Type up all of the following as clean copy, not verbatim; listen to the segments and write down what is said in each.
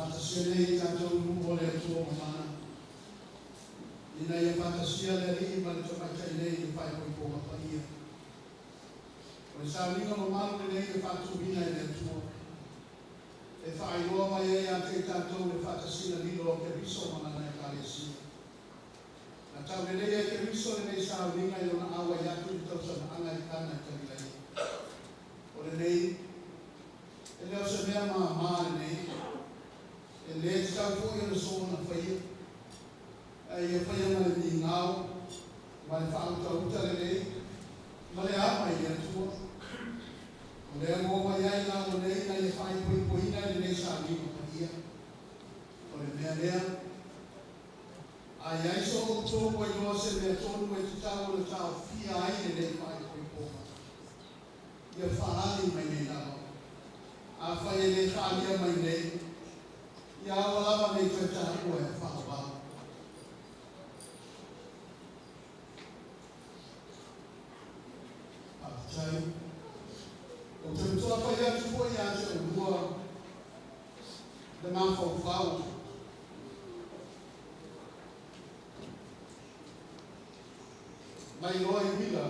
Faatasia nei i tatou i luma o le Atua Mamana, ina ia faatasia le alii ma le tamaitai nei i le faaipoipoga paia. O le sauniga mamalu lenei na faatuina e le Atua, e faailoa mai ai ia te i tatou le faatasiga lilo a Keriso ma Lana Ekalesia. Na tauleleia e Keriso lenei sauniga i Lona auai atu i le tausamaaga i Kana i Kalilaia. O lenei, e le o se mea māmā lenei, e lē tatau foi ona soona faia, ae ia faia ma le migao, ma le faautauta lelei, ma le ama i le Atua. O lea ua omai ai lauga nei ina ia faaipoipoina i lenei sauniga paia. O le mea lea, a i ai so outou ua iloa se mea tonu e tatau ona taofia ai lenei faaipoipoga, ia faaali mai nei lava. Afai e le faaalia mai nei, ia aua lava ne i toe taua e faavavau. Faafetai. Ou te matua fai atu foi ia te oulua le mafaufau mai loa i uila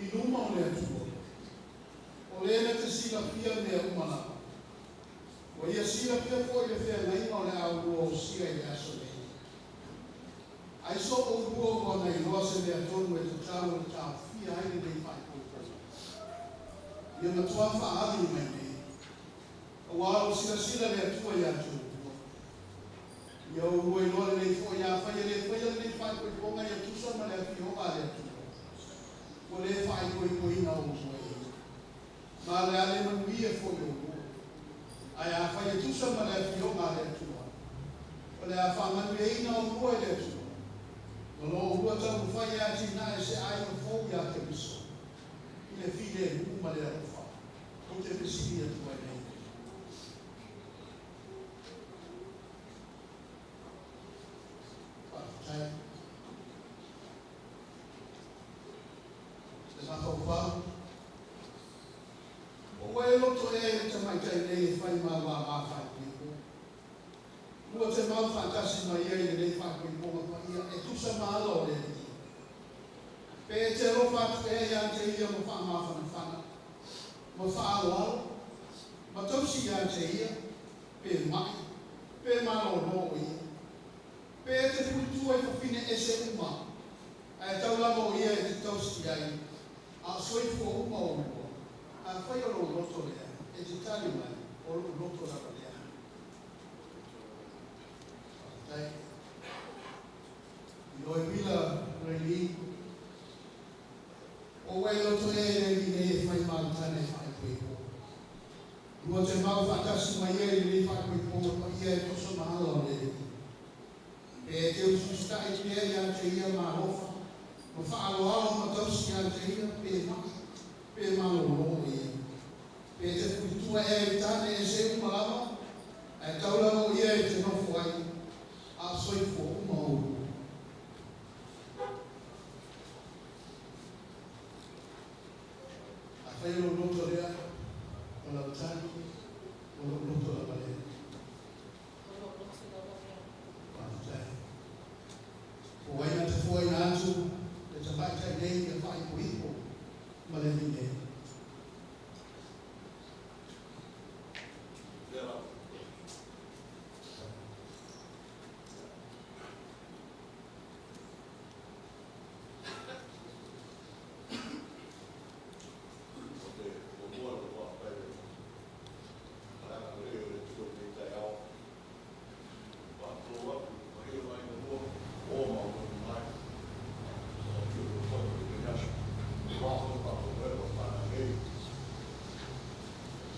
i luma o le Atua, o le na te silafia mea uma lava, ua Ia silafia foi le feagaiga o le a oulua osia i le aso nei. Ai so oulua ua na iloa se mea tonu e tatau ona taofia ai lenei faaipoipoga, ia matua faaali mai nei, auā ua silasila le Atua iā te oulua. Ia oulua iloa lelei foi, afai e lē faia lenei faaipoipoga ia tusa ma le afioga a le Atua, ua lē faaipoipoina oulua e Ia, ma o le a le manuia foi oulua. Ae afai e tusa ma le afioga a le Atua, o le a faamanuiaina oulua e le Atua, ma lo oulua taumafai e atinae se aiga fou iā Keriso, i le filemu ma le alofa. Ou te fesili atu ai nei. Faafetai. Le mafaufau, Po ua e loto ea i le tamaitai nei e fai ma au āmā faaipoipo? Lua te mau faatasi mai ia i lenei faaipoipoga paia e tusa ma ala o le Alii. Pe e te alofa atu ea iā te ia ma faamafanafana, ma faaaloalo, ma tausi iā te ia, pe ma'i, pe malōlō o ia. Pe e te fulitua i fafine ese uma, ae tau lava o ia e te tausi i ai, a o soifua uma oulua, afai o lou loto lea, e te tali mai, o lou loto lava lea. Faafetai. I loi uila Raylene, po ua e loto ea i le alii nei e fai ma au tane faaipoipo? Lua te mau faatasi mai ia i lenei faaipoipoga paia e toso ma ala o le Alii. Pe e te usiusitai pea ia te ia ma alofa, ma faaaloalo ma tausi ia te ia, pe ma'i, pe malōlō o ia. Pe e te fulitua ea i tane ese uma lava, ae tau lava o ia e te nofo ai, a o soifua uma oulua. Afai o lou loto lea, o lau tali, o lou loto lava lea. O lou loto lava lea. Faafetai. Po o ai na te foaina atu le tamaitai nei ia faaipoipo ma le alii nei? Lea lava. O te muamua na faafetai le agalelei o le Atua i lenei taeao. Faatulou atu i le paia o aiga lua, o ma o mai. O afio o foi o lenei aso. Ua foi faamoemoe o whanau.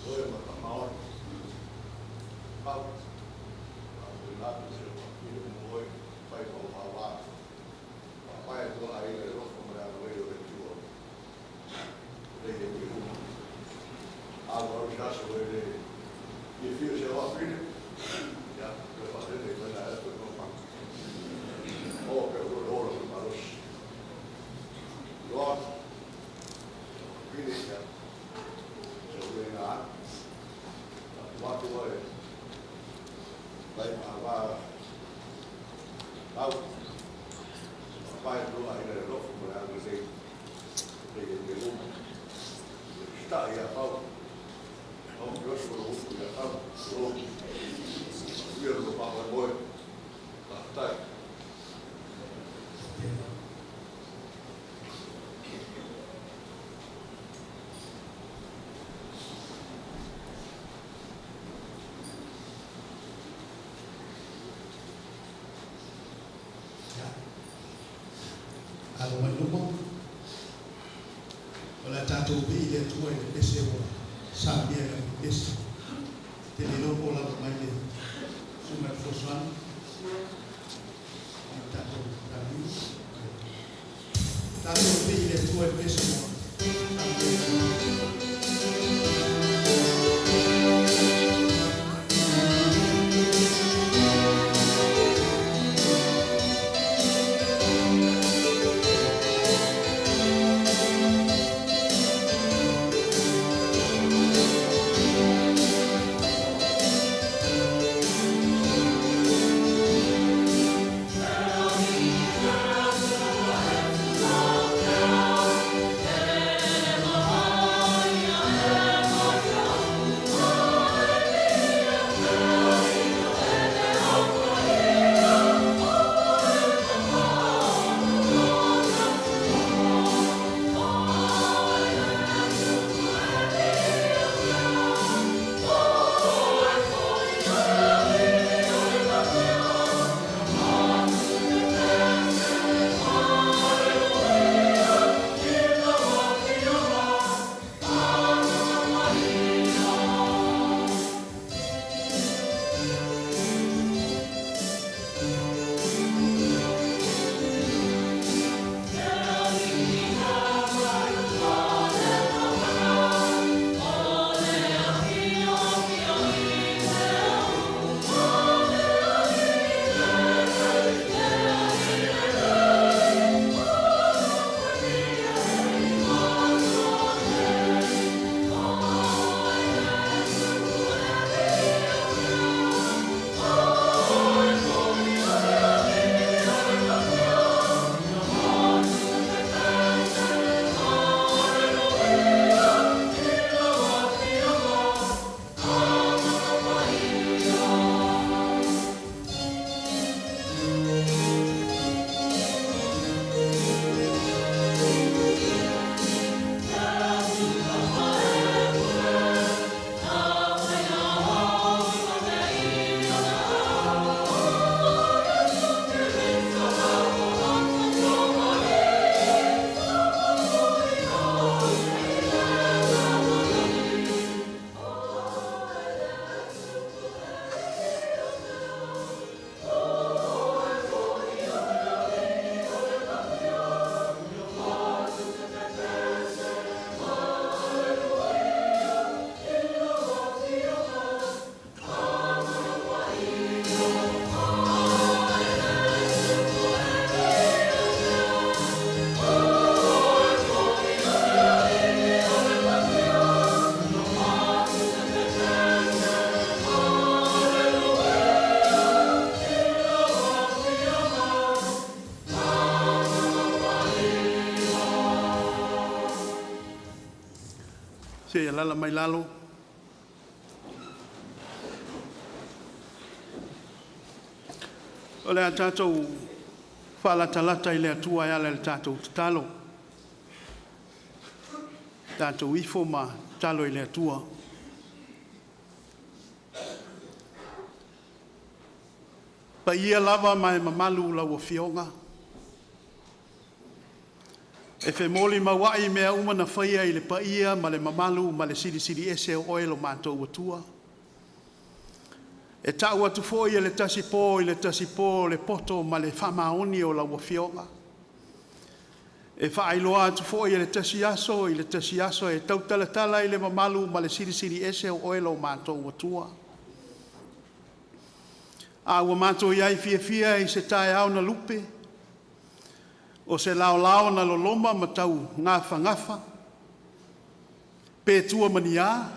Oe ma tamaone. Pau. A o le atu se o afio mo oe, pai ma o maua. Papae tua aiga i alofa ma le agalelei o le Atua. Lei e ui uma. Alo au i aso e le fiafia se wafine. Ia, le whaalele i mena e koe mama. O pe o le ora o malosi. Loa, wafine ia, se ue ngā atu. Atu atu e. Faafetai ma ava lau. Faavae lo aiga i le alofa ma le agalelei e i ai luma. Usitai ia Pau. Pau Joshua lo upu ia Pau. Lo. Manuia lo faamoemoe. Faafetai. Ia, alo mai luma. O le a tatou vii i le Atua i le pese ua saunia e le aufipese. Ou te le iloa po o lava mai le Susuga i le Fesoasoani i le tatou taaliga. Tatou vii i le Atua i le pese ua saunia e le aufipese. Se i alaala mai lalo. O le a tatou faalatalata i le Atua e ala i le tatou tatalo. Tatou ifo ma tatalo i le Atua. Paia lava ma e mamalu lau Afioga. E femolimauai mea uma na faia i le paia ma le mamalu ma le silisili ese o oe lo matou Atua. E tau atu foi e le tasi po i le tasi po le poto ma le faamaoni o lau Afioga. E faailoa atu foi e le tasi aso i le tasi aso e tautalatala i le mamalu ma le silisili ese o oe lo matou Atua. A ua matou i ai fiafia i se taeao na lupe, o se laolao na loloma ma tau gafagafa, pe tua ma ni a,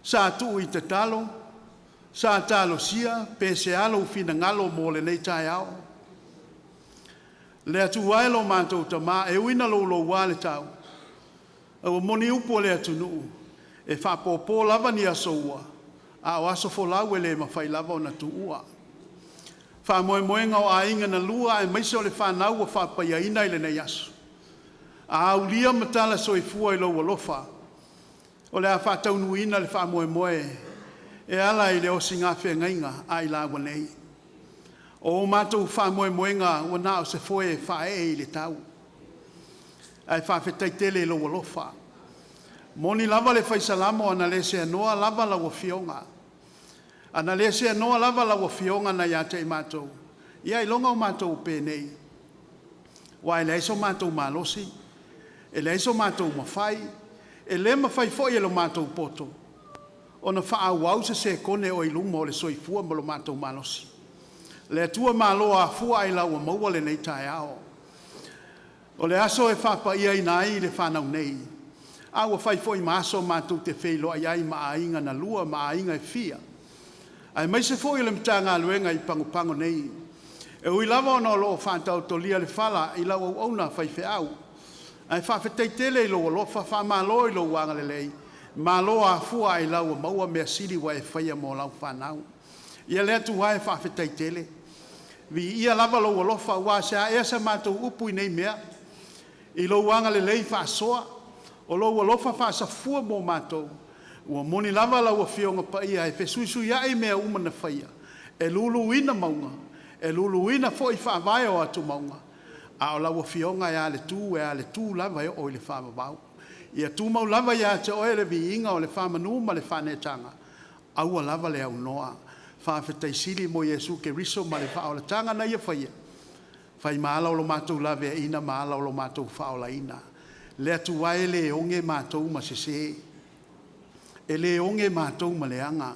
sa tuu i tatalo, sa talosia pe se a lou finagalo mo lenei taeao. Le Atua e lo matou Tama, e ui ina louloua le tau, a ua moni upu a le atunuu, e faapopo lava ni aso ua, a o aso folau e le mafai lava ona tuua. Faamoemoega o aiga na lua aemaise o le fanau ua faapaiaina i lenei aso, a aulia ma tala soifua i lou alofa, o le a faataunuuina le faamoemoe e ala i le osigafeagaiga a i laua nei. O o matou faamoemoega ua na o se foe e faaee i le tau, ae faafetai tele i lou alofa. E Moni lava le fai Salamo, “Ana le seanoa lava lau Afioga, ana le seanoa lava lau Afioga na ia te i matou, ia ailoga o matou penei, aua e leai so matou malosi, e leai so matou mafai, e le mafai foi e lo matou poto ona faaauau se sekone o i luma o le soifua ma lo matou malosi. Le Atua malo afua ailao ua maua lenei taeao. O le aso e faapaiaina ai le fanau nei, a ua fai foi ma aso matou te feiloai ai ma aiga na lua ma aiga e fia, aemaise foi o le Matagaluega i Pagopago nei. E ui lava ona o lo o faataotolia le fala i lau auauna faifeau, ae faafetai tele i lou alofa, faamalo i lou agalelei, malo afua ailao ua maua measili ua e faia mo lau fanau. Ia le Atua e faafetai tele, viia lava lou alofa, aua e se a ea sa matou upu i nei mea, i lou agalelei faasoa, o lou alofa faasafua mo matou, ua moni lava lau Afioga Paia e fesuisuiai mea uma na faia, e luluina mauga, e luluina foi faavae o atumauga, a o lau Afioga e a le tu, e a le tu lava e oo i le faavavau. Ia tumau lava ia te oe le viiga o le faamanu ma le faaneetaga, aua lava le aunoa. Faafetai sili mo Iesu Keriso ma le faaolataga na Ia faia, fai ma ala o lo matou laveaiina ma ala o lo matou faaolaina. Le Atua e, e le oge matou ma sese, e le oge matou ma leaga.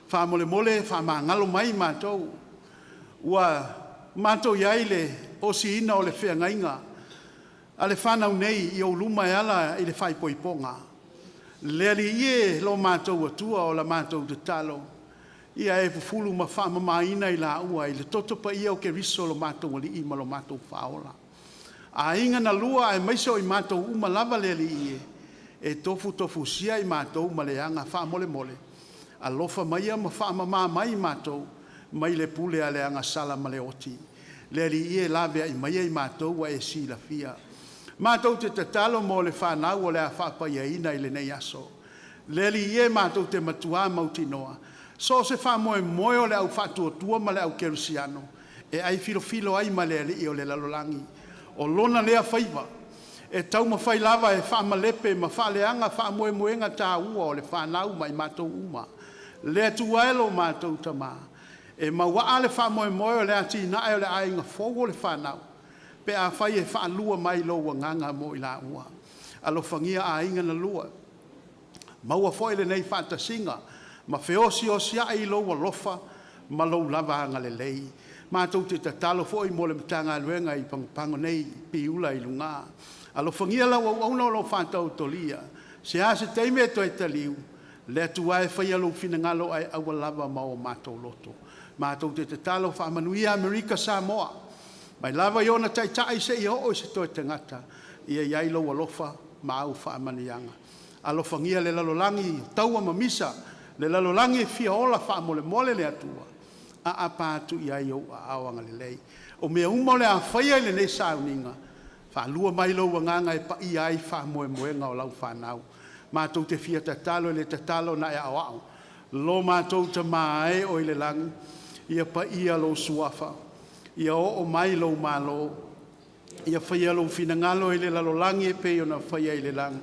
Faamolemole faamagalo mai matou. Ua matou i ai i le osiina o le feagaiga a le fanau nei i ou luma e ala i le faaipoipoga. Le Alii e lo matou Atua, o la matou tatalo, ia e fufulu ma faamamaina i laua i le toto paia o Keriso lo matou Alii ma lo matou Faaola. Aiga na lua aemaise o i matou uma lava le Alii e, e tofutofusia i matou ma leaga, faamolemole, alofa maia ma faamama mai matou mai le pule a le agasala ma le oti. Le Alii e, laveai maia i matou ua e silafia. Matou te tatalo mo le fanau o le a faapaiaina i lenei aso. Le Alii e, matou te matua mautinoa, so o se faamoemoe o le au faatuatua ma le au kerisiano e aifilofilo ai ma le alii o le lalolagi, o lona lea faiva e taumafai lava e faamalepe ma faaleaga faamoemoega taua o le fanau ma i matou uma. Le Atua e lo matou Tama, e mauaa le faamoemoe o le atinae o le aiga fou o le fanau pe afai e faalua mai lou agaga mo i laua. Alofagia aiga na lua, maua foi lenei faatasiga ma feosiosiai i lou alofa ma lou lava agalelei. Matou te tatalo foi mo le Matagaluega i Pagopago nei, Piula i luga. Alofagia lau auauna o lo o faataotolia, se a se taimi e toe taliu, le Atua e faia lou finagalo ae aua lava ma o matou loto. Matou te tatalo faamanuia Amerika Samoa, mai lava i ona taitai seia oo i se toe tagata, ia i ai lou alofa ma au faamanuiaga. Alofagia le lalolagi i taua ma misa, le lalolagi e fia ola, faamolemole le Atua, aapa atu i ai ou aao agalelei. O mea uma o le a faia i lenei sauniga, faalua mai lou agaga e paia ai faamoemoega o lau fanau. Matou te fia tatalo i le tatalo na e aoao, lo matou Tama e o i le lagi, ia paia lou Suafa, ia oo mai lou Malo, ia faia lou finagalo i le lalolagi e pei ona faia i le lagi.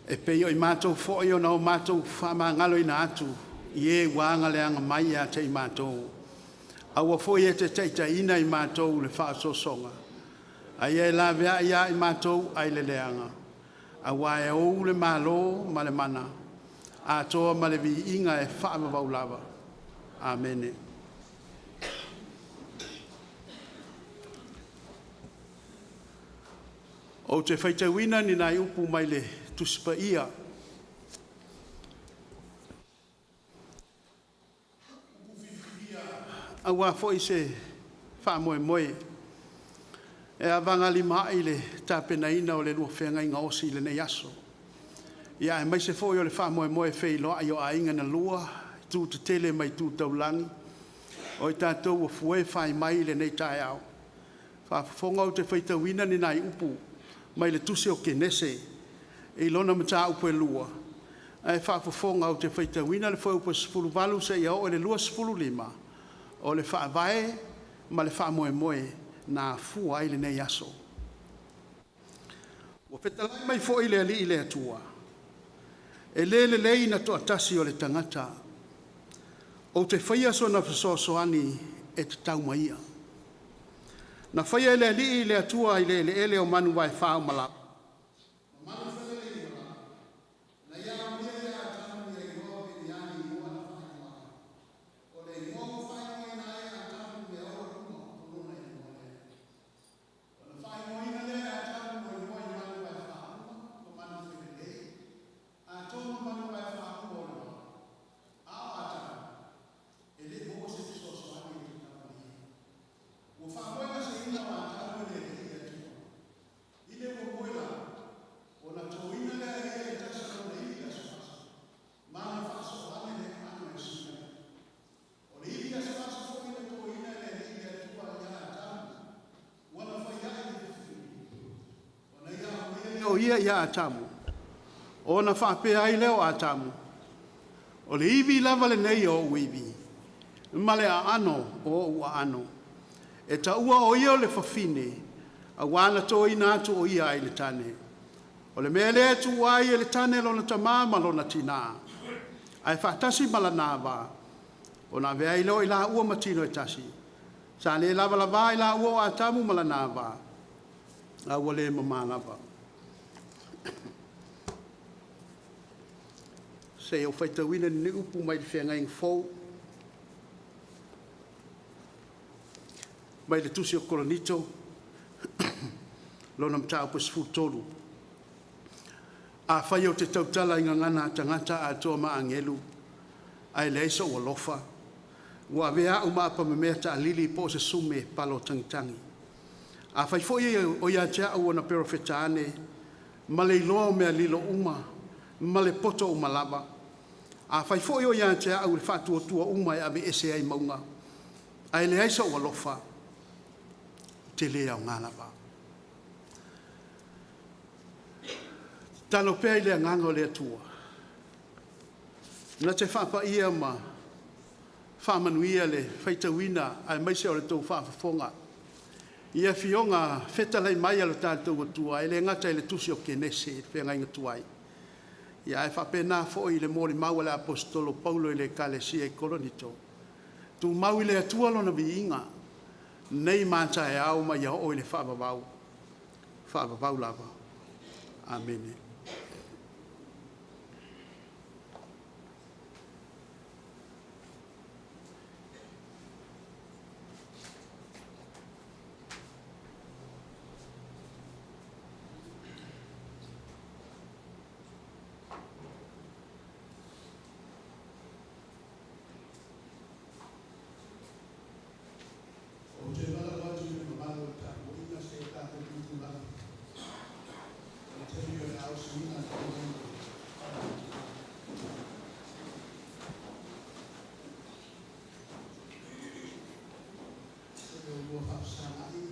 E pei o matou foi ona o matou faamagaloina atu i e ua aga mai ia te i matou. Aua foi e te taitaiina i matou i le faaosoosoga, a ia e laveai ia i matou ai le leaga, aua e ou le Malo ma le mana, atoa ma le viiga e faavavau lava. Amene. Ou te faitauina ni nai upu mai le Tusi Paia. Aua foi se faamoemoe e avagalima ai le tapenaina o le lua feagaiga osi i lenei aso. Ia aemaise foi o le faamoemoe feiloai o aiga na lua, itu tetele ma itu taulagi, o i tatou ua fue fai mai i lenei taeao. Faafofoga ou te faitauina ni nai upu mai le Tusi o Kenese i lona mataupu e 2, ae faafofoga ou te faitauina le fuaiupu e 18 seia oo i le 25, o le faavae ma le faamoemoe na afua ai lenei aso. Ua fetalai mai foi le Alii le Atua, e le lelei na toatasi o le tagata. Ou te faia sona fesoasoani e tatau ma ia. Na faia e le Alii le Atua i le eleele o manuvaefao ma malae, ma manufelegele na ia aumaia ia Atamu ia igoa viniani mo ana faaigoaga. O le igoa ua faaigoaina ai e Atamu meaola uma, o lona igoa lea. Ona faaigoaina lea e Atamu o igoa i manuvaefa uma ma manufelelei, atoa ma manuvaefa uma o le vao. A o Atamu, e le i maua se fesoasoani e tatau ma ia. Ua faamoegaseina o Atamu e le Alii le Atua. I le ua moe lava, ona toina lea e ia e tasi lona ivi asoaso, ma na faasoo ane le aano e sui ai. O le ivi asoaso foi na toina e le Alii le Atua ia Atamu, ua na fai ae le fafine, ona ia aumaia lea o ia ia Atamu, ona faapea ai lea o Atamu, o le ivi lava lenei o ou ivi, ma le aano o ou aano. E taua o ia o le fafine, auā na toina atu o ia ai le tane. O le mea lea e tuua ai e le tane lona tamā ma lona tinā, ae faatasi ma lana va, ona avea ai lea o i laua ma tino e tasi. Sa le lavalava i laua o Atamu ma lana ava, a ua le mama lava. Se i ou faitauina lenei upu mai le Feagaiga Fou, mai le Tusi o Korinito, lona mataupu e 13. Afai ou te tautala i gagana a tagata atoa ma agelu, ae leai sou alofa, ua avea au ma apamemea taalili po o se sume palo tagitagi. Afai foi o ia te au ona perofeta ane, ma le iloa o mea lilo uma ma le poto uma lava, afai foi o ia te au le faatuatua uma e aveese ai mauga, ae leai sou alofa, ou te le aoga lava. Tatalo pea i le Agaga o le Atua, na te faapaia ma faamanuia le faitauina aemaise o le tou faafofoga i Afioga fetalai mai a lo tatou Atua, e le gata i le Tusi o Kenese le Feagaiga Tuai, ae faapena foi i le molimau a le Aposetolo Paulo i le Ekalesia i Korinito. Tumau i le Atua lona viiga, nei ma a taeao ma ia oo i le faavavau, faavavau lava. Amene. Ou te valaau atu i le mamalu o le tapuaiga se i tatou tutulai o le taimi o le a osofia le atunuu. Se i oulua faafesagai,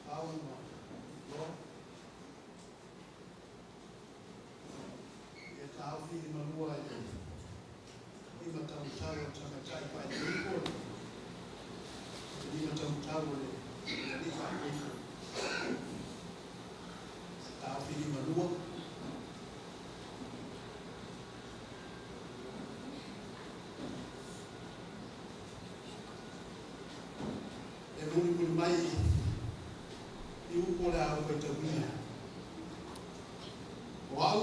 Pau ma Loa. Ia taofi i malua e le limataumatau a le tamaitai faaipoipo le limataumatau o le alii faaipoipo. Taofi limalua. E mulimuli mai i upu o le a ou faitauina. O au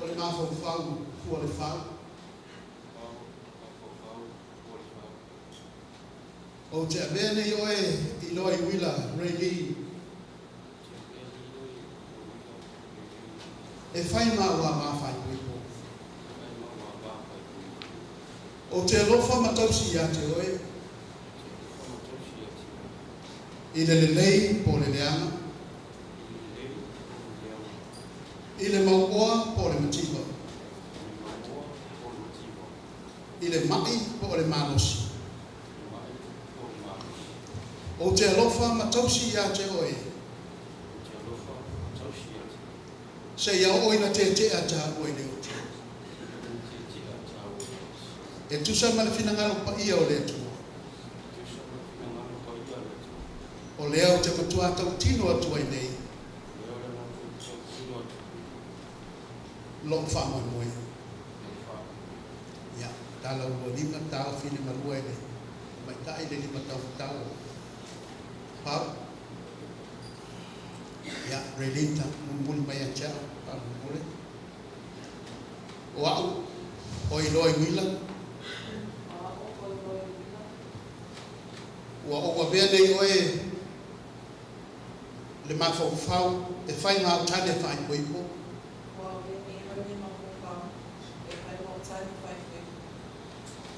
o le mafaufau fua le fau. Ou te avea nei oe i Loa Iwila Ray Lee. E fai ma au amā faaipoipo. Ou te alofa ma tausi ia te oe. I le lelei po o le leaga. I le mauoa po o le mativa. I le ma'i po o le malosi. Ou te alofa ma tausi ia te oe. Seia oo ina tete'a taua i le oti. E tusa ma le finagalo paia o le Atua. O lea ou te matuā tautino atu ai nei lo'u faamoemoe. Ia, tala ua lima taofi le malua i le tamaitai le lima taumatau o Pau. Ia, Relinta, mulimuli mai ia te au, faamolemole. O a'u o iloa i uila, ua ou avea nei oe le mafaufau e fai ma au tane faaipoipo.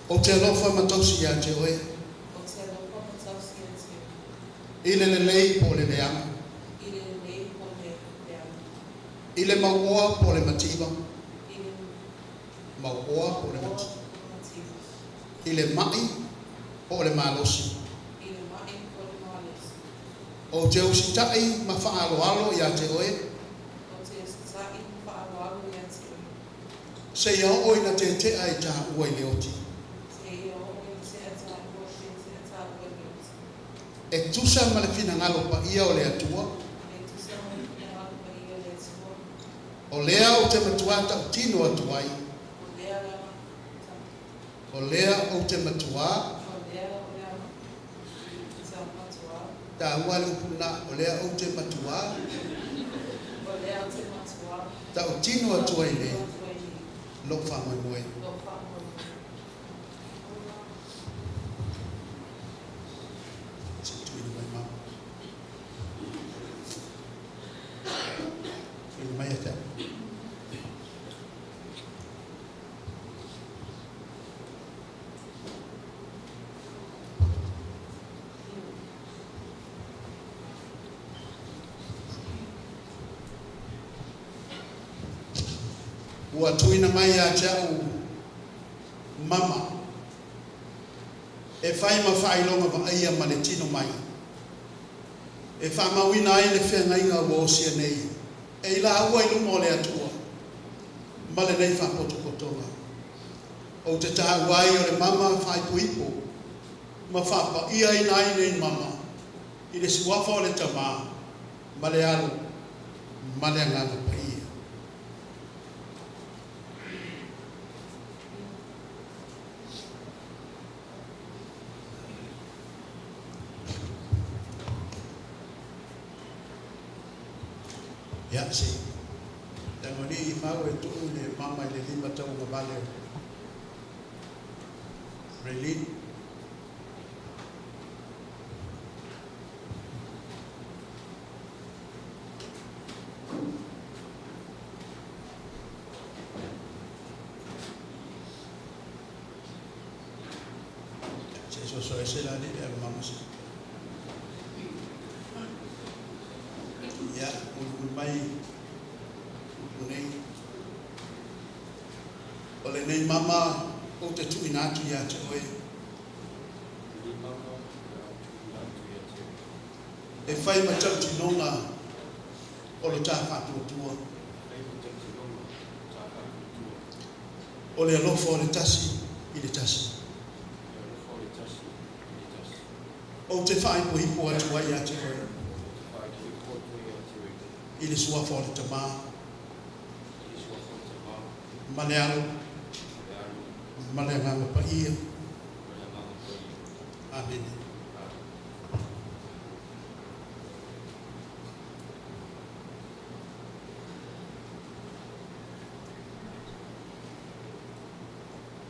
Ou te alofa ma tausi ia te oe. I le lelei po o le leaga. I le mauoa po o le mativa. Mauoa po o le mativa. I le ma'i po o le malosi. Ou te usitai ma faaaloalo ia te oe. Seia oo ina tetea i taua i le oti. E tusa ma le finagalo paia o le Atua. O lea ou te matuā tautino atu ai. O lea ou te matuā taua le upu lena. O lea ou te matuā tautino atu ai nei lou faamoemoe. Se tuuina mai mama. Tuuina mai ia te au. Ua tuuina mai ia te au mama e fai ma faailoga vaaia ma le tino mai. E faamauina ai le feagaiga ua osia nei e i laua i luma o le Atua ma lenei faapotopotoga. Ou te taua ai o le mama faaipoipo ma faapaiaina ai nei mama i le suafa o le Tamā ma le Alo ma le Agaga Paia. Ia, se i tagolii fau e tuu le mama i le lima tauagavale o Raylene. Se i soso ese la alii le mama se. Ia, mulimuli mai upu nei. O lenei mama ou te tuuina atu ia te oe. E fai ma tautinoga o lo ta faatuatua. O le alofa o le tasi i le tasi. Ou te faaipoipo atu ai ia te oe. I le suafa o le Tamā, ma le Alo, ma le Agaga Paia. Amene.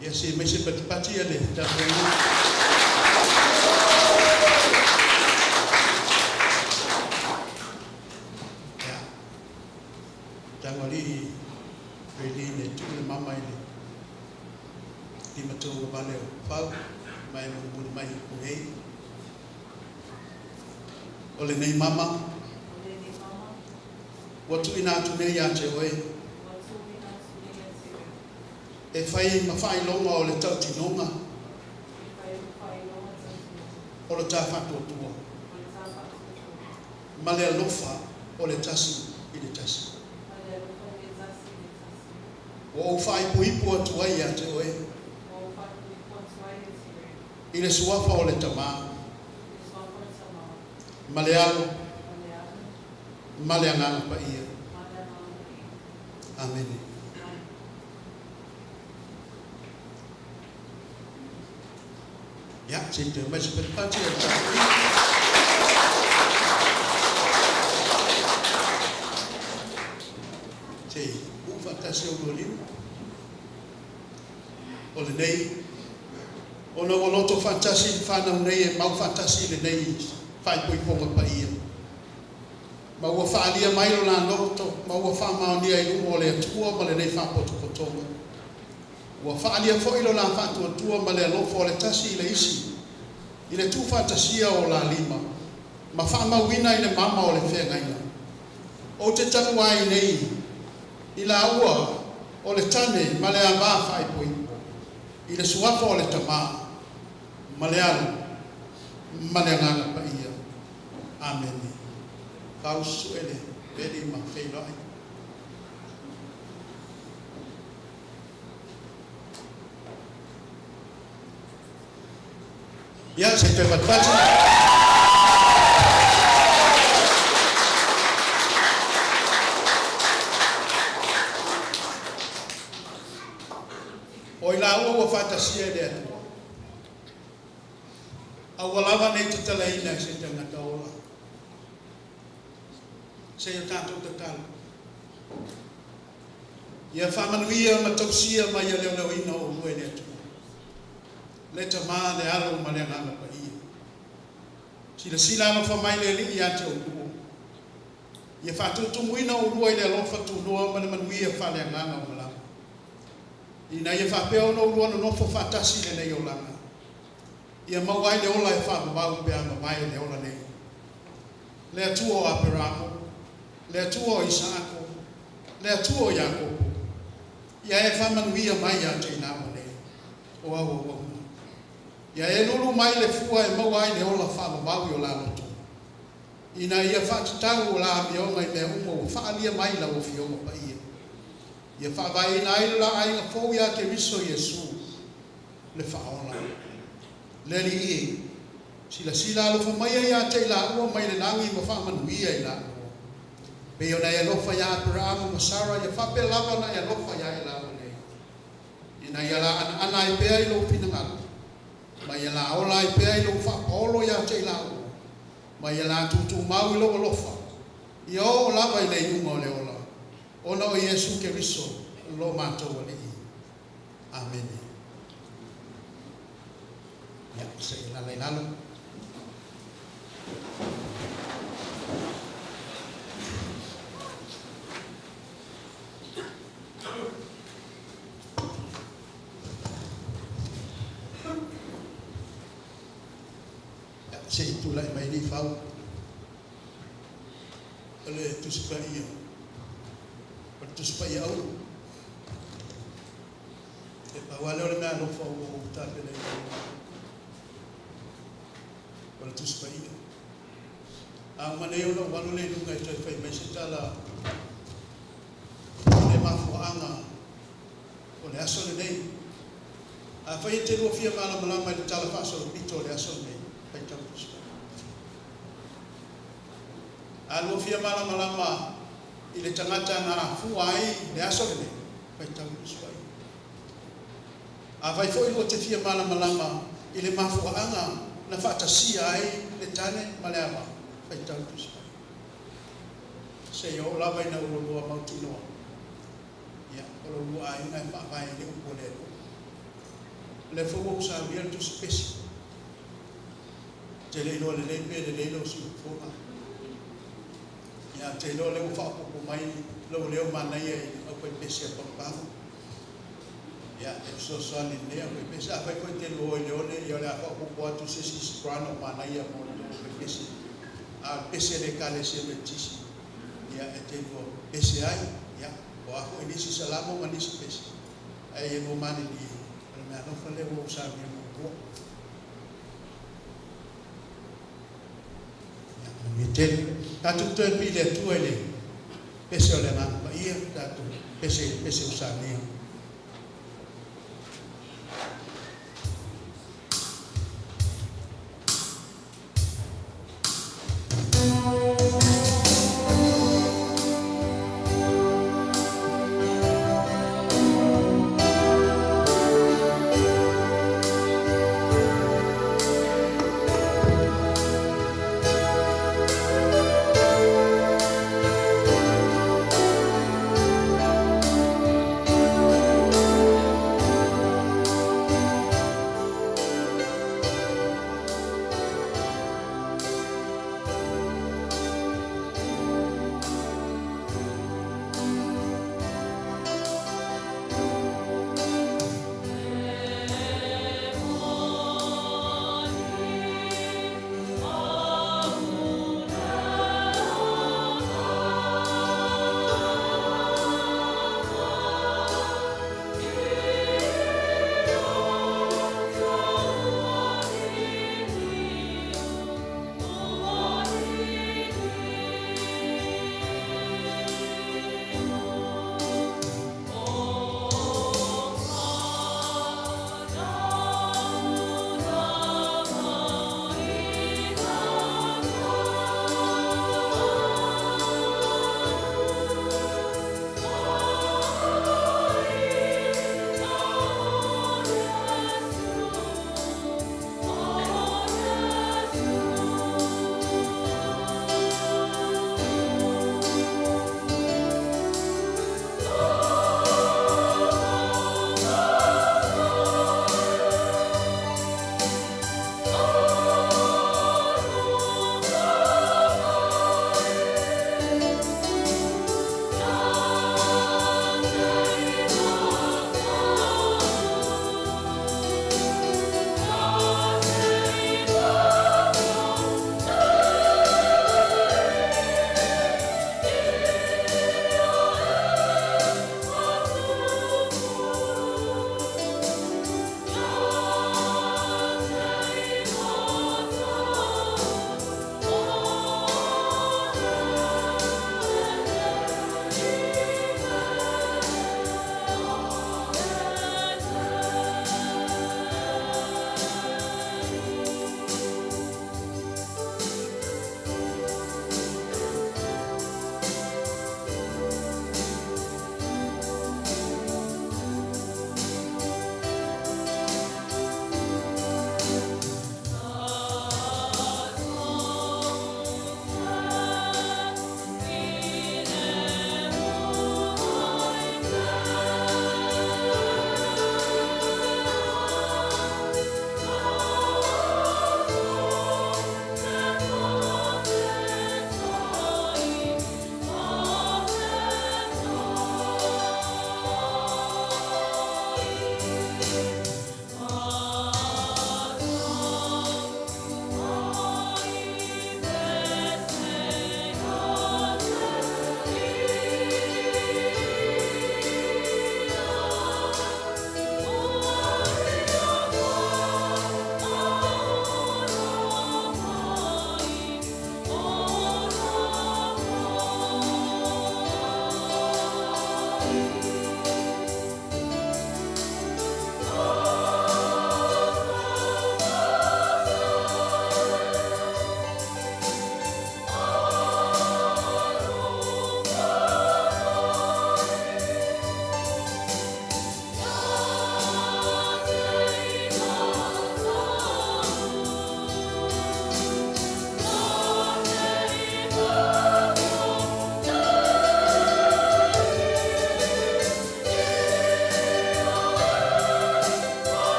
Ia se mai se patipati a le tapuaiga. Ia. Tagoalii Raylene e tuu le mama i le limatauavale o Fau ma e mulimuli mai i Puhei. O lenei mama ua tuuina atu nei ia te oe e fai ma faailoga o le tautinoga o le ta faatuatua ma le alofa o le tasi i le tasi. Ua ou faaipoipo atu ai ia te oe i le suafa o le Tamā ma le Alo ma le Agaga Paia. Amene. Ia, se i toe aumai se patipati a le tapuaiga. Se i uu faatasi oulua lima. O lenei, ona ua loto faatasi le fanau nei e mau faatasi i lenei faaipoipoga paia. Ma ua faaalia mai lo la loto, ma ua faamaonia i luma o le Atua ma lenei faapotopotoga. Ua faaalia foi lo la faatuatua ma le alofa o le tasi i le isi, i le tuufaatasia o la lima, ma faamauina i le mama o le feagaiga. Ou te tanu ai nei i laua o le tane ma le ava faaipoipo, i le suafa o le Tamā, ma le Alo, ma le Agaga Paia. Amene. Fau susue le veli ma feiloai. Ia, se i toe patipati. O i laua ua faatasia e le Atua, aua lava ne i tatalaina e se tagata ola. Se i o tatou tatalo. Ia faamanuia ma tausia ma ia leoleoina oulua e le Atua, le Tamā, le Alo ma le Agaga Paia. Silasila alofa mai le Alii ia te oulua. Ia faatutumuina oulua i le alofa tunoa ma le manuia faaleagaga o malama. Ina ia faapea ona oulua nonofo faatasi i lenei olaga, ia maua ai le ola e faavavau pe a mavae le ola nei. Le Atua o Aperamo, le Atua o Isaako, le Atua o Iakopo, ia e faamanuia mai ia te i laua nei, o au auauna. Ia e lulu mai le fua e maua ai le ola faavavau i o la loto, ina ia faatatau o la amioga i mea uma ua faaalia mai i lau Afioga Paia. Ia faavaeina ai lo la aiga fou iā Keriso Iesu, le Faaola. Le Alii e, silasila alofa maia ia te i laua mai le lagi ma faamanuia i laua. Pei ona e alofa iā Aperaamo ma Sara ia faapea lava ona e alofa iā i laua nei. Ina ia la anaana ai pea i lou finagalo, ma ia la ola ai pea i lou faapaolo ia te i laua, ma ia la tuutuumau i lou alofa, ia oo lava i le iuga o le ola, ona o Iesu Keriso lo matou Alii. Amene. Ia, se i alaala i lalo. Ia, se i tulai mai alii Fau o le Tusi Paia, o le Tusi Paia Auro. E pau lava lea o le mea alofa ua ou tapenaina mo o le Tusi Paia. A uma nei ona ou alu lea i luga e toe fai mai se tala i le mafuaaga o le aso lenei. Afai e te lua fia malamalama i le tala faasolopito o le aso lenei, faitau Tusi Paia. A lua fia malamalama i le tagata na afua ai le aso lenei, faitau Tusi Paia. Afai foi lua te fia malamalama i le mafuaaga na faatasia ai le tane ma le ava, faitau Tusi Paia. Seia oo lava ina ua lua mautinoa, ia, o lo lua aiga e faavae i le upu a le Atua. O lea foi ua ou saunia le tusi pesi. Ou te le iloa lelei pe lelei lau siufofoga. Ia, ou te iloa o lea ua faaopoopo mai lou leo manaia i le aufaipese a Pago Pago. Ia, e fesoasoani i lenei aufaipese. Afai foi e te lua o i le one, ia o le a faaopoopo atu se isi soprano manaia mo le tou aufaipese. A o le pese a le Ekalesia Metotisi, ia e te lua pese ai, ia, o a foi nisi salamo ma nisi pese, ae ia lua malilie, o le meaalofa lea ua ou saunia muamua. Ia, manuia tele. Tatou toe pili le Atua i le pese o le Agaga Paia, tatou pese i le pese ua saunia.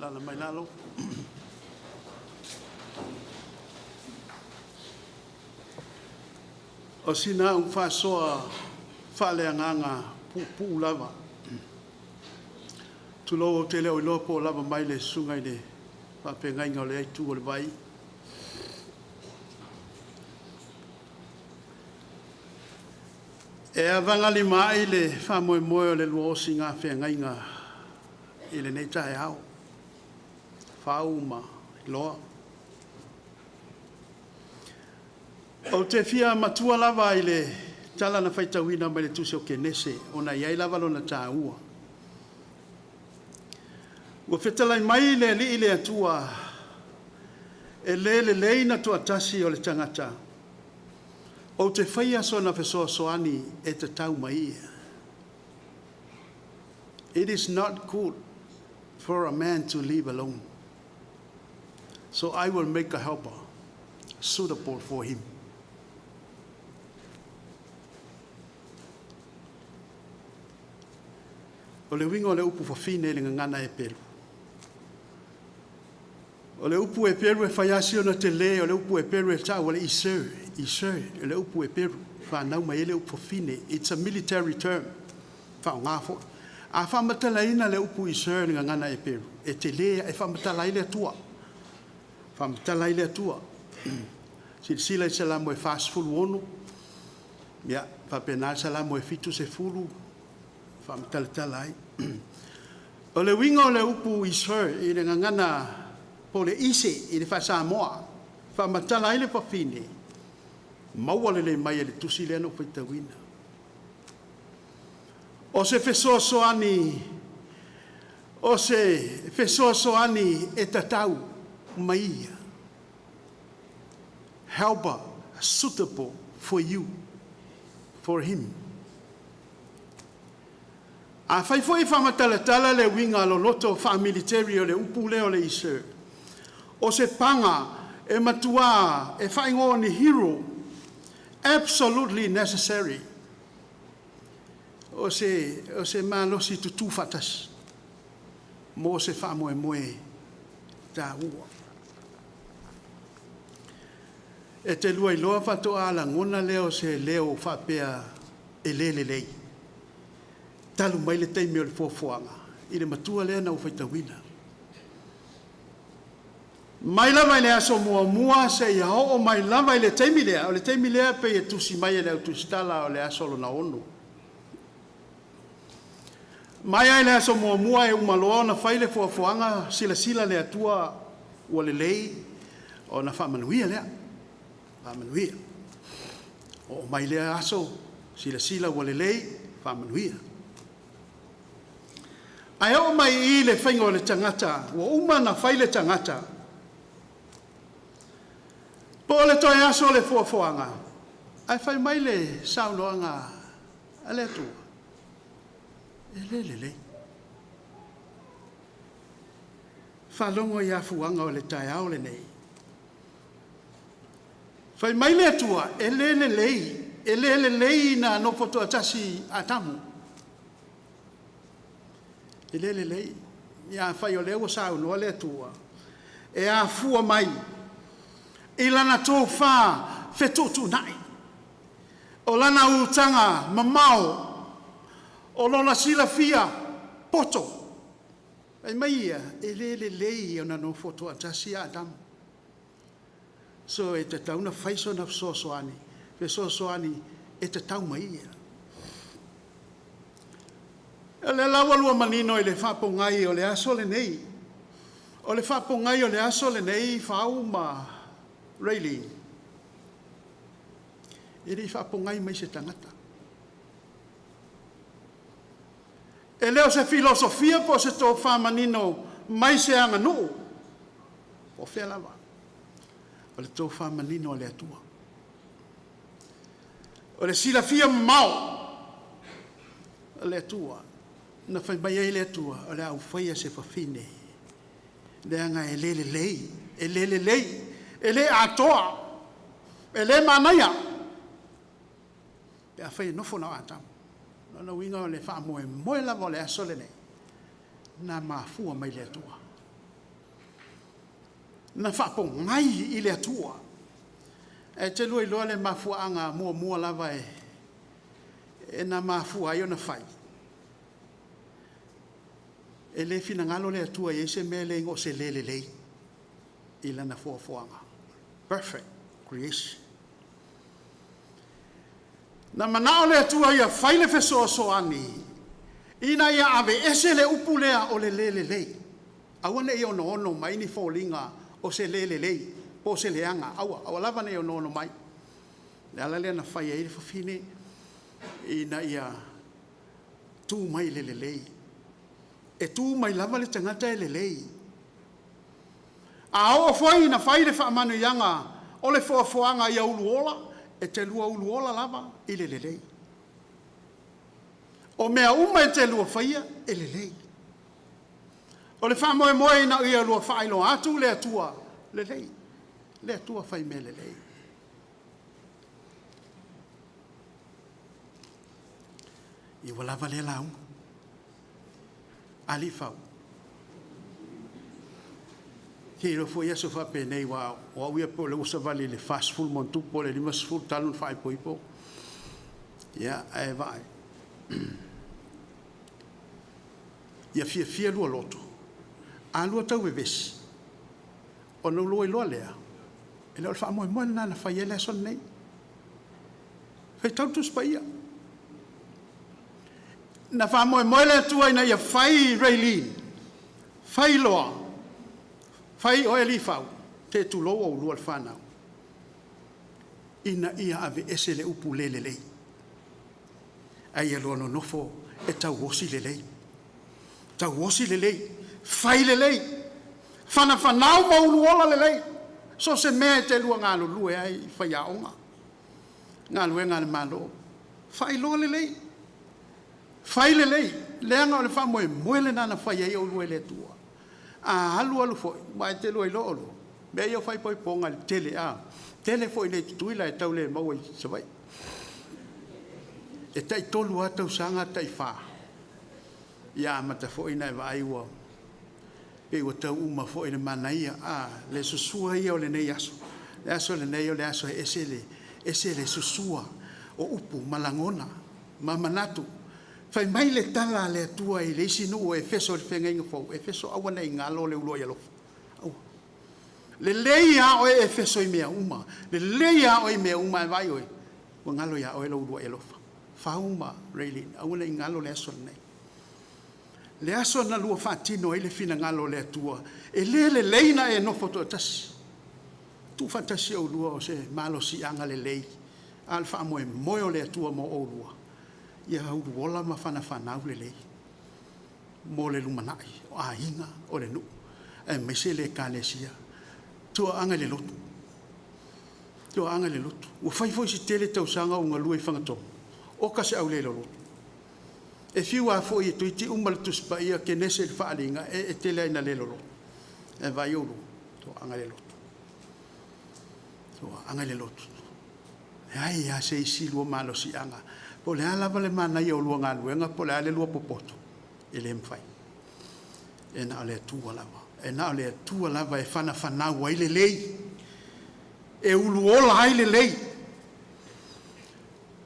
Alaala mai lalo. O sina au faasoa faaleagaga puupuu lava. Tulou, ou te le o iloa po o lava mai le susuga i le faafeagaiga o lea itu o le vai. E avagalimaai le faamoemoe o le lua osiga feagaiga i lenei taeao, Fau ma Loa. Ou te fia matua lava i le tala na faitauina mai le tusi o Kenese ona e i ai lava lona taua. Ua fetalai mai le Alii le Atua, e le lelei na toatasi o le tagata, ou te faia sona fesoasoani e tatau ma ia. It is not good for a man to live alone. So I will make a helper suitable for him. O le uiga o le upu fafine i le gagana Eperu. O le upu Eperu e fai lava si ona telē, o le upu Eperu e ta'u o le isher, isher, o le upu Eperu, fanau mai ai le upu fafine. It's a military term, faaaoga foi. A faamatalaina le upu isher i le gagana Eperu, e telē, e faamatala ai le Atua. Faamatala ai le Atua. Silasila i Salamo e 46, ia faapena le Salamo e 70, faamatalatala ai. O le uiga o le upu isher i le gagana po o le ise i le faa-Samoa, faamatala ai le fafine, maua lelei mai e le tusi lea na ou faitauina. O se fesoasoani, o se fesoasoani e tatau ma ia. Helper suitable for you, for him. A fai foi e faamatalatala le uiga loloto faamiliteri o le upu lea o le isher, o se paga e matuā e faaigoa o ni hero, absolutely necessary. O se malosi tutu faatasi mo se faamoemoe taua. E te lua iloa faatoa lagona lea o se leo faapea e le lelei. Talu mai le taimi o le foafoaga i le matua lea na ou faitauina. Mai lava i le aso muamua seia oo mai lava i le taimi lea, o le taimi lea pei e tusi mai e le au tusitala o le aso lona 6. Mai lava i le aso muamua e uma loa ona fai le foafoaga, silasila le Atua ua lelei, ona faamanuia lea. Faamanuia. Oo mai lea aso, silasila ua lelei, faamanuia. Ae oo mai i le faiga o le tagata, ua uma ona fai le tagata, po o le toe aso o le foafoaga, ae fai mai le saunoaga a le Atua, e le lelei. Faalogo i afuaga o le taeao lenei. Fai mai le Atua, e le lelei, e le lelei na nofo toatasi Atamu. E le lelei. Ia afai o lea ua saunoa le Atua, e afua mai i lana tofa fetuutuunai, o lana utaga mamao, o lona silafia poto. Fai mai ia, e le lelei ona nofo toatasi Atamu. So e tatau ona fai sona fesoasoani, fesoasoani e tatau ma ia. O lea la ua lua manino i le faapogai o le aso lenei. O le faapogai o le aso lenei, Fau ma Raylene, e le i faapogai mai se tagata. E le o se filosofia po o se tofa manino mai se aganuu, o fea lava. O le tofa manino a le Atua. O le silafia mamao o le Atua, na fai mai ai le Atua, o le a ou faia se fafine, leaga e le lelei, e le lelei, e le atoa, e le manaia, pe afai e nofo na o Atamu. O lona uiga o le faamoemoe lava o le aso lenei, na mafua mai le Atua. Na faapogai i le Atua. Ae te lua iloa le mafuaaga muamua lava e e na mafua ai ona fai. E le finagalo le Atua e i ai se mea le igoa o se le lelei i lana foafoaga. Perfect creation. Na manao le Atua ia fai le fesoasoani ina ia aveese le upu lea o le le lelei. Aua ne i onoono mai ni foliga o se le lelei po o se leaga. Aua, aua lava ne i onoono mai. Le ala lea na fai ai le fafine ina ia tu mai le lelei. E tu mai lava le tagata e lelei. A oo foi ina fai le faamanuiaga o le foafoaga ia uluola, e te lua uluola lava i le lelei. O mea uma e te lua faia, e lelei. O le faamoemoe ina ia lua faailoa atu le Atua lelei, le Atua fai mea lelei. Ia ua lava lea lauga. Alii fau. Te iloa foi aso faapenei aua o au ia po o lea ua savali i le 40+ po o le 50 talu ona faaipoipo. Ia, ae vaai. Ia fiafia lua loto, a lua tau vevesi, ona lua iloa lea, e le o le faamoemoe lena na fai ai le aso lenei. Faitau le Tusi Paia. Na faamoemoe le Atua ina ia fai Raylene, fai Loa, fai oe Lifau, se tulou oulua le fanau, ina ia aveese le upu le lelei, ae ia lua nonofo e tauosi lelei. Tauosi lelei, fai lelei, fanafanau ma uluola lelei. So o se mea e te lua galulue ai i faiaoga, galuega a le Malo, faailoa lelei, fai lelei, leaga o le faamoemoe lena na fai ai oulua e le Atua. A alu alu foi, aua e te lua iloa oulua, mea ia o faaipoipoga i le tele, a, tele foi i inei i Tutuila e tau le maua i Savaii. E tai 3 lava tausaga tai 4, ia amata foi ona e vaai ua pei ua tau uma foi le manaia, a, le susua ia o lenei aso. Le aso lenei o le aso e ese le, ese le susua o upu ma lagona ma manatu. Fai mai le tala a le Atua i le isi nuu o Efeso i le Feagaiga Fou, Efeso aua ne i galo le uluai alofa. Aua. Lelei lava oe Efeso i mea uma, lelei lava oe i mea uma, ae vaai oe, ua galo ia oe lou uluai alofa. Fau ma Raylene, aua ne i galo le aso lenei. Le aso na lua faatino ai le finagalo o le Atua, e le lelei na e nofo toatasi. Tuufaatasi oulua o se malosiaga lelei, a o le faamoemoe o le Atua mo oulua, ia uluola ma fanafanau lelei mo le lumanai, o aiga, o le nuu, aemaise le Ekalesia. Tuaaga i le lotu. Tuaaga i le lotu. Ua fai foi si tele tausaga o galue i Fagatogo, oka se aulelolotu. E fiu lava foi e toeitiiti uma le Tusi Paia, Kenese i le Faaaliga, e tele lava ina le loloto. Ae vaai oulua, toaga i le lotu. Toaga i le lotu. Leai lava se isi lua malosiaga. Po o le a lava le manaia o lua galuega, po o le a le lua popoto, e le mafai. E na o le Atua lava. E na o le Atua lava e fanafanau ai lelei, e uluola ai lelei.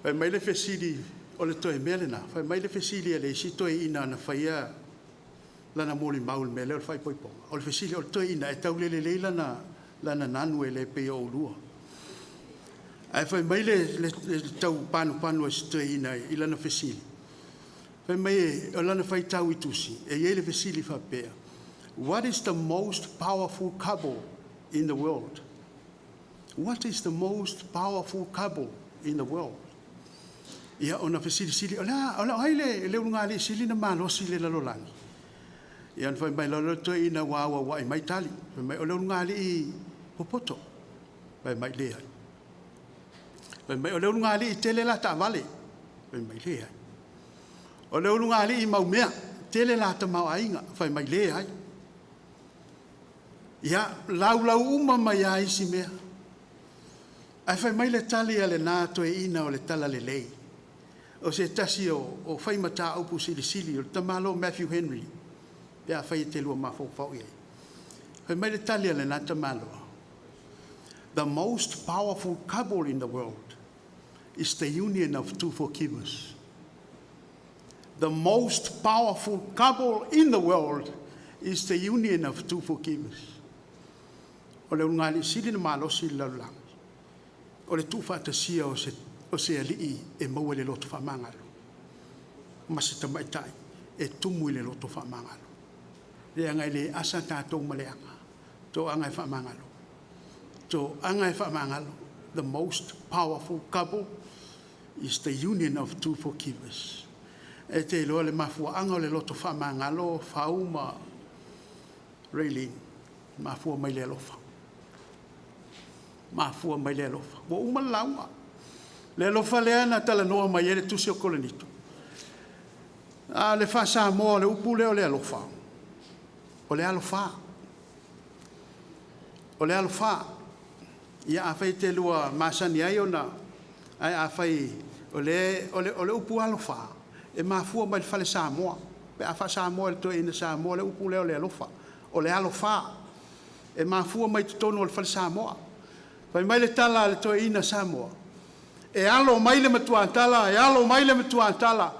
Fai mai le fesili, o le toe mea lena, fai mai le fesili a le isi toeaina na faia lana molimau i le mea lea o le faaipoipoga. O le fesili, o le toeaina e taulelelei lana, lana nanu e le pei o oulua. Ae fai mai le, le, le tau panupanu a si toeaina i lana fesili, fai mai o lana faitau i tusi, e i ai le fesili faapea, "What is the most powerful couple in the world? What is the most powerful couple in the world?" Ia, ona fesilisili, o le a, o le ai le, le ulugalii sili na malosi i le lalolagi? Ia, ona fai mai loa le toeaina ua auauai mai tali. Fai mai, o le ulugalii popoto. Fai mai, leai. Fai mai, o le ulugalii tele la taavale. Fai mai, leai. O le ulugalii maumea, tele la tamaoaiga. Fai mai, leai. Ia, laulau uma mai lava isi mea. Ae fai mai le tali a lena toeaina o le talalelei, o se tasi o, o fai mataupu silisili, o le tamaloa Matthew Henry, pe afai e te lua mafaufau i ai. Fai mai le tali a lena tamaloa, "The most powerful couple in the world is the union of two forgivers. The most powerful couple in the world is the union of two forgivers." O le ulugalii sili ona malosi i le lalolagi, o le tuufaatasia o se alii e maua i le loto faamagalo, ma se tamaitai e tumu i le loto faamagalo. Leaga e le asa tatou ma le aga, toaga e faamagalo, toaga e faamagalo. The most powerful couple is the union of two forgivers. E te iloa le mafuaaga o le loto faamagalo o Fau ma Raylene, mafua mai le alofa. Mafua mai le alofa. Ua uma le lauga. Le alofa lea na talanoa mai ai le tusi o Korinito. A o le faa-Samoa o le upu lea o le alofa, o le alofā. O le alofā. Ia afai e te lua masani ai ona, ae afai o le, o le upu alofā, e mafua mai le fale Samoa. Pe a faa-Samoa e le toeaina Samoa le upu lea o le alofa. O le alofā. E mafua mai totonu o le fale Samoa. Fai mai le tala a le toeaina Samoa, e alo mai le matuatala, e alo mai le matuatala,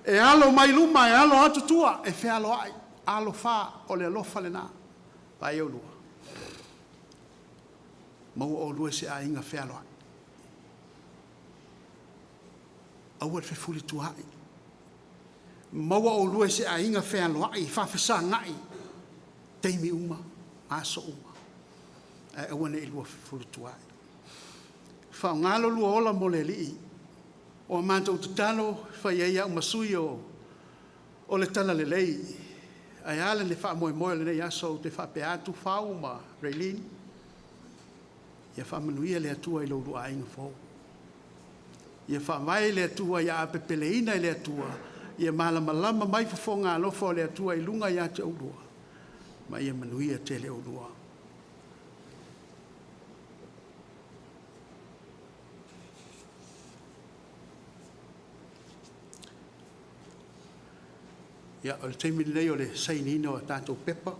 e alo mai luma, e alo atu tua, e fealoai. Alofā, o le alofa lena. Vaai oulua, maua oulua i se aiga fealoai. Aua le fefulituaai. Maua oulua i se aiga fealoai, faafesagai, taimi uma, aso uma, ae aua ne i lua fefulituaai. Faaaoga lo lua ola mo le Alii. O a matou tatalo, e fai ai au ma sui o le Talalelei, ae a le faamoemoe o lenei aso, ou te faapea atu Fau ma Raylene, ia faamanuia le Atua i lo oulua aiga fou. Ia faavae i le Atua, ia apepeleina e le Atua, ia malamalama mai fofoga alofa o le Atua i luga ia te oulua, ma ia manuia tele oulua. Ia, o le taimi lenei o le sainiina o tatou pepa.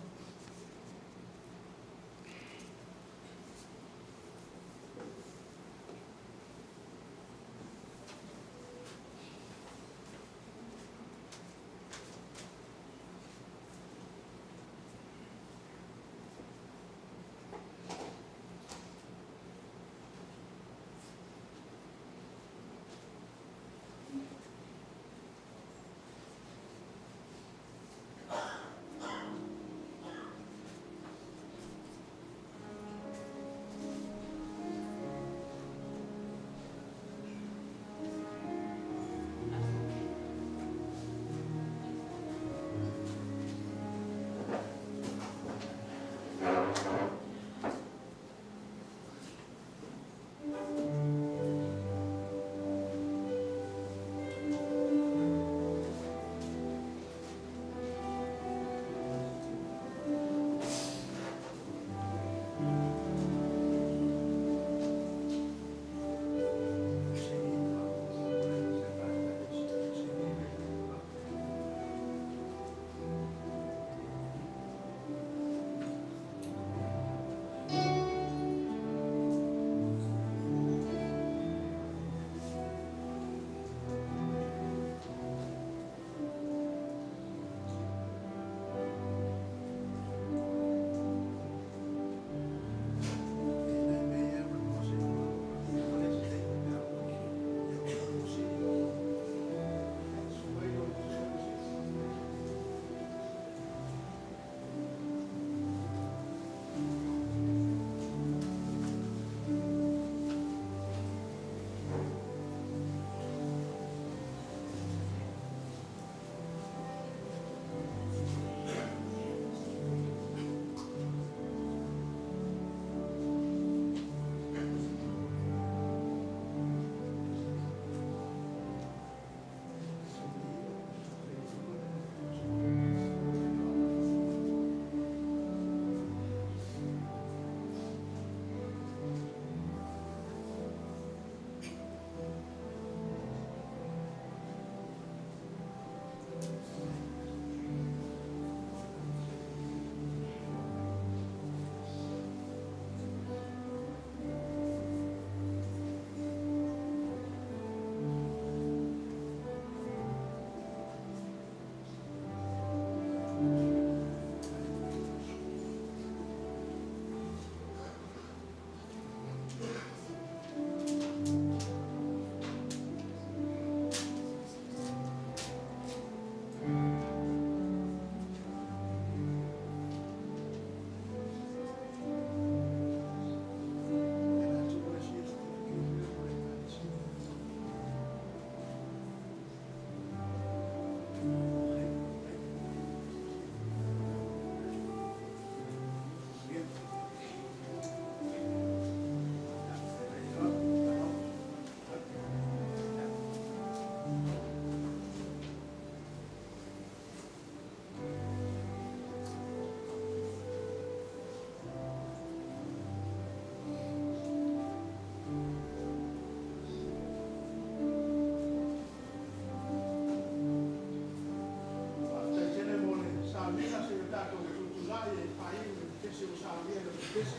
tatou tutulai e faaiu le pese ua saunia i le pese.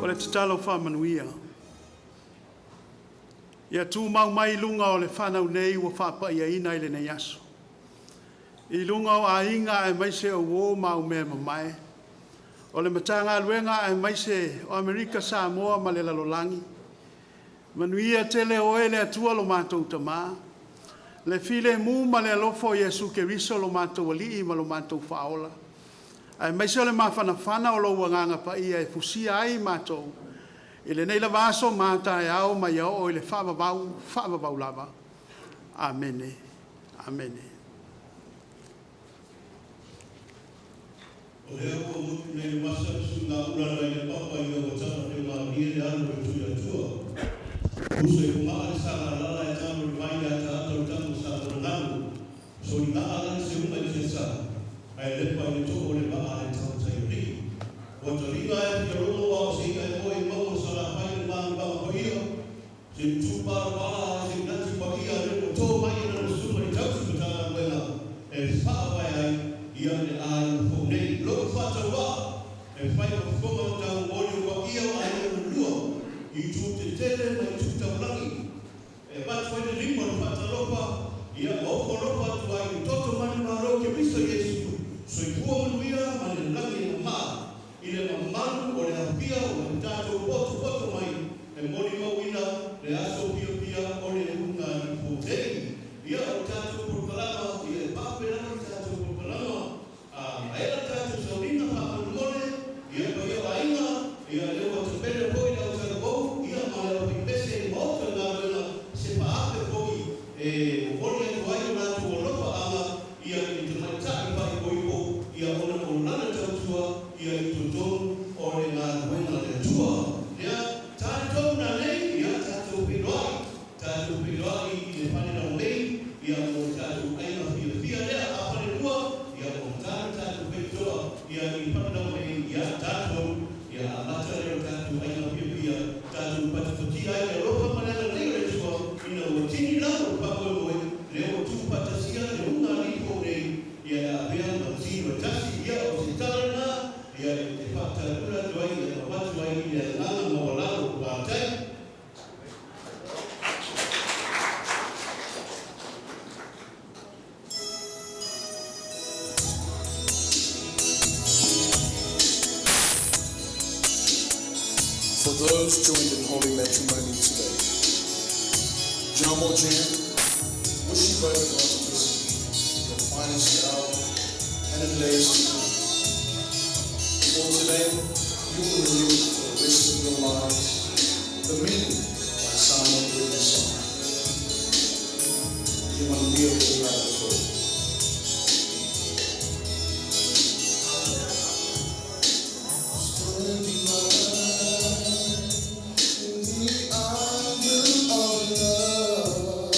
O le tatalo faamanuia. Ia tumau mai i luga o le fanau nei ua faapaiaina i lenei aso. I luga o aiga aemaise o uo ma aumeamamae. O le Matagaluega aemaise o Amerika Samoa ma le lalolagi. Manuia tele oe le Atua lo matou Tama, le filemu ma le alofa o Iesu Keriso lo matou Alii ma lo matou Faaola, aemaise o le mafanafana o lou Agaga Paia e fusia ai matou, i lenei lava aso ma a taeao ma ia oo i le faavavau, faavavau lava. Amene. Amene. O lea ua motu nei le vasa le suigaula nai le papa ina ua tama feumalie le alo o le Tuiatua. Uso i fogaa le sagalala e talo le vai le ataata o le tama sa tolagalu. Soligaa la le seuga i tiasa, ae lepa i le too o le vaa le tautai o lii. Ua taliga e fia logo wa o se ia e moe maua sa la fai le maga paia. Se tu para pala se nati paia le o tō mai na le suma i tausi matagaluega e faavae ai ia le aiga fou nei. Lou faatauvaa e fai ma fofoga o taumoli o paia o aiga lua i itu tetele ma itu taulagi. E avatu ai le lima o le faatalofa ia ma ofo alofa atu ai i toto mai le Malo Keriso Iesu. Soifua manuia ma le lagi e mamaa i le mamalu o le aofia o le tatou potopoto mai e molimauina le aso fiafia o le ulugalifou nei. Ia o le tatou polokalama, ia e pape lava le tatou polokalama, ae le tatou sauniga faamolemole, ia paia o aiga, ia lea ua tapena foi le autalavou, ia ma le aufaipese i le maota o le galuega, se faape foi e momoli atu ai o latou alofaaga ia i le tamaitai faaipoipo ia ona o lana tautua ia i totonu o le galuega a le Atua. Lea talitonu nanei, ia tatou feiloai, tatou feiloai i le fale laumei ia mo le tatou aiga fiafia lea a falelua ia ua matala tatou faitotoa ia i le fale laumei ia tatou ia amata lea o le tatou aiga fiafia tatou patipatia ai le alofa ma le agalelei o le Atua ina ua tini lalo le faamoemoe lea ua tuufaatasia le ulugalii fou nei ia e avea ma tino e tasi. Ia o se tala lena ia e te faatalapula atu ai ia ma avatu ai i le agaga maualalo faafetai. For those joined in holy matrimony today. Jamo Jam, wish you both God's blessing, your finest hour, and in days to come. For today, you will remember for the rest of your lives the meaning of Samoan wedding song. Ia manuia o le tatou. In the island of love,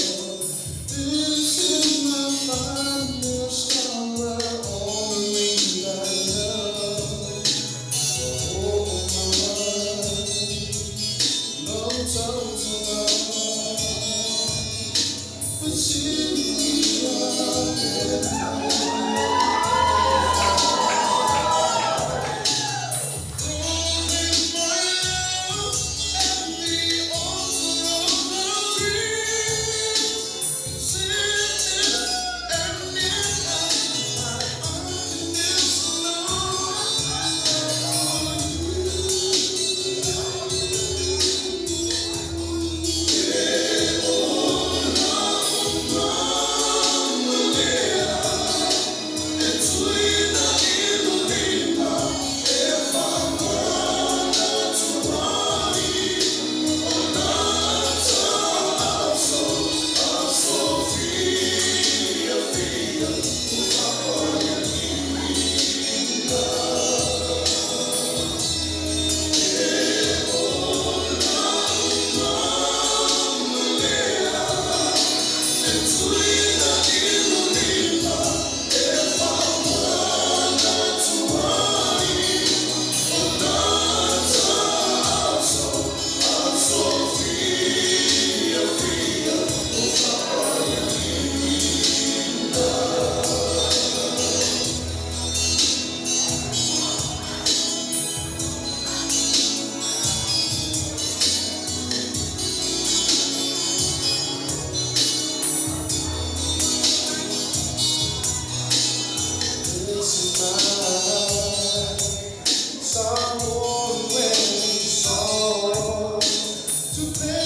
this is my finest hour, only thy love. Oh, my no total love. This is my Samoan wedding song to play.